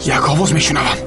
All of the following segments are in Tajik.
Як овоз мешунавам.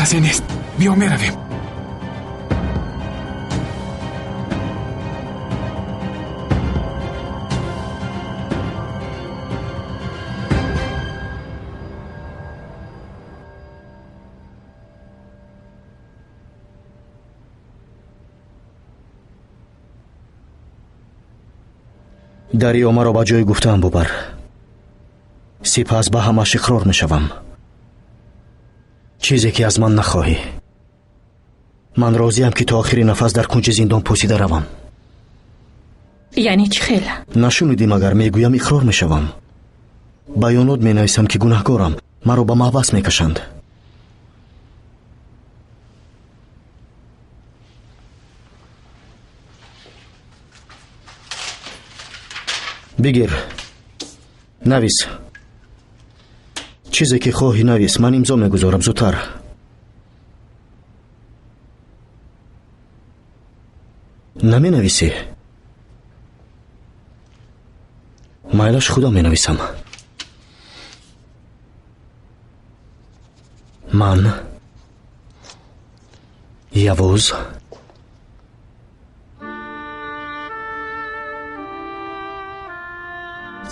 Касе нест. Биё меравем. Дарё, маро ба ҷои гуфтаам бубар. Сипас ба ҳамаш иқрор мешавам. Чизе ки аз ман нахоҳӣ. Ман розиям, ки то охири нафас дар кунҷи зиндон пӯсида равам. Яъне чӣ хел? Нашунидӣ магар? Мегӯям, иқрор мешавам. Баёнот менависам, ки гунаҳкорам. Маро ба маҳбас мекашанд. Бигир, навис. Чизе ки хоҳӣ навис, ман имзо мегузорам. Зудтар. Наменависӣ? Майлаш, худам менависам. Ман Явуз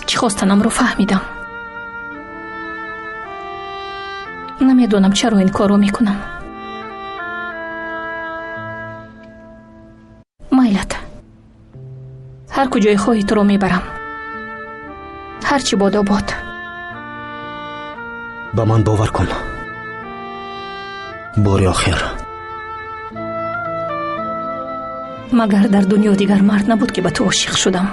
Чӣ хостанамро фаҳмидам. Намедонам, чаро ин корро мекунам. Майлат, ҳар куҷое хоҳӣ туро мебарам. Ҳар чӣ бодо бод. Ба ман бовар кун. Бори охир. Магар дар дунё дигар мард набуд, ки ба ту ошиқ шудам?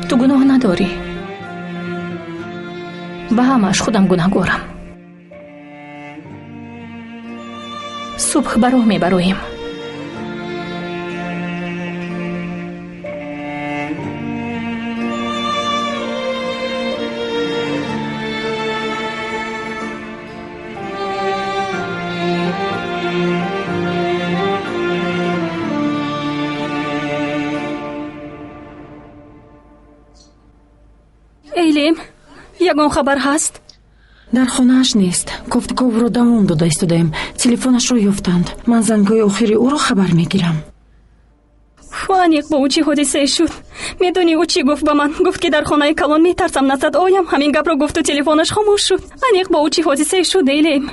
Ту гуноҳ надорӣ. Ба ҳамааш худам гунаҳгорам. Субҳ ба роҳ мебароем. Эйлем, ягон хабар ҳаст? Дар хонааш нест. Кофтуковро давом дода истодаем. Телефонашро ёфтанд. Ман зангҳои охири ӯро хабар мегирам. Аниқ бо ӯ чӣ ҳодисае шуд? Медонӣ, ӯ чӣ гуфт ба ман? Гуфт, ки дар хонаи калон метарсам назад оям. Ҳамин гапро гуфту телефонаш хомӯш шуд. Аниқ бо ӯ чӣ ҳодисае шуд, Эйлем?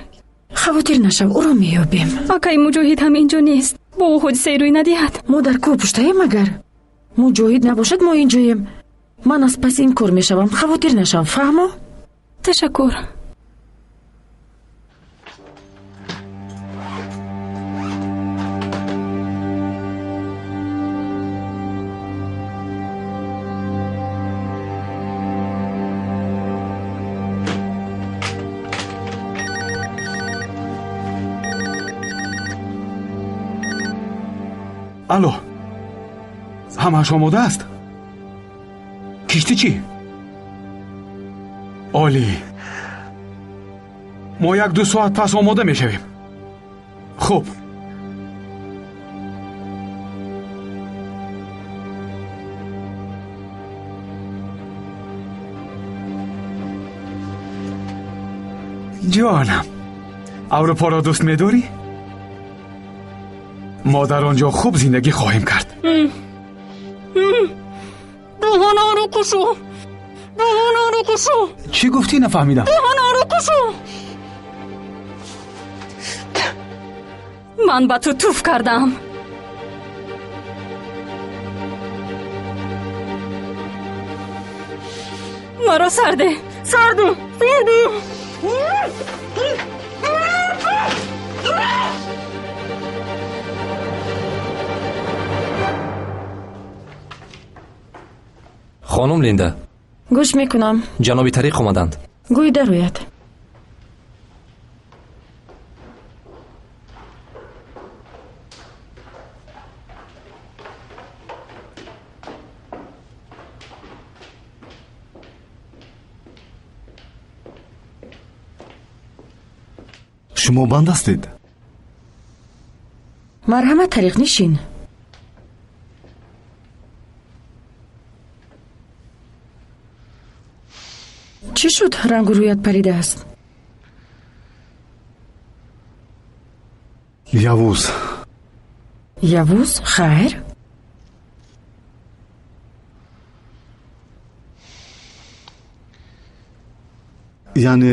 Хавотир нашав, ӯро меёбем. Акаи Муҷоҳид ҳам инҷо нест. Бо ӯ ҳодисае рӯй надиҳад. Мо дар кӯҳ пуштаем магар? Муҷоҳид набошад, мо инҷоем. Ман аз паси ин кор мешавам. Хавотир нашав, фаҳмо? Ташаккур. Алло, ҳамааш омода аст? Киштӣ чӣ? Олӣ. Мо 1-2 соат пас омода мешавем. Хуб. Ҷонам, Аврупоро дӯст медорӣ? Мо дар он ҷо хуб зиндагӣ хоҳем кард. Даҳонаро кушо, даҳонаро кушо. Чӣ гуфтӣ, нафаҳмидам. Даҳонаро кушо. Ман ба ту туф кардам. Маро сарде, сарду, сарду. Хонум Линда. Гӯш мекунам. Ҷаноби Тариқ омаданд. Гӯй дарояд. Шумо банд ҳастед? Марҳамат, Тариқ, нишин. Чӣ шуд, рангу рӯят паридааст? Явуз. Явуз, хайр? Яъне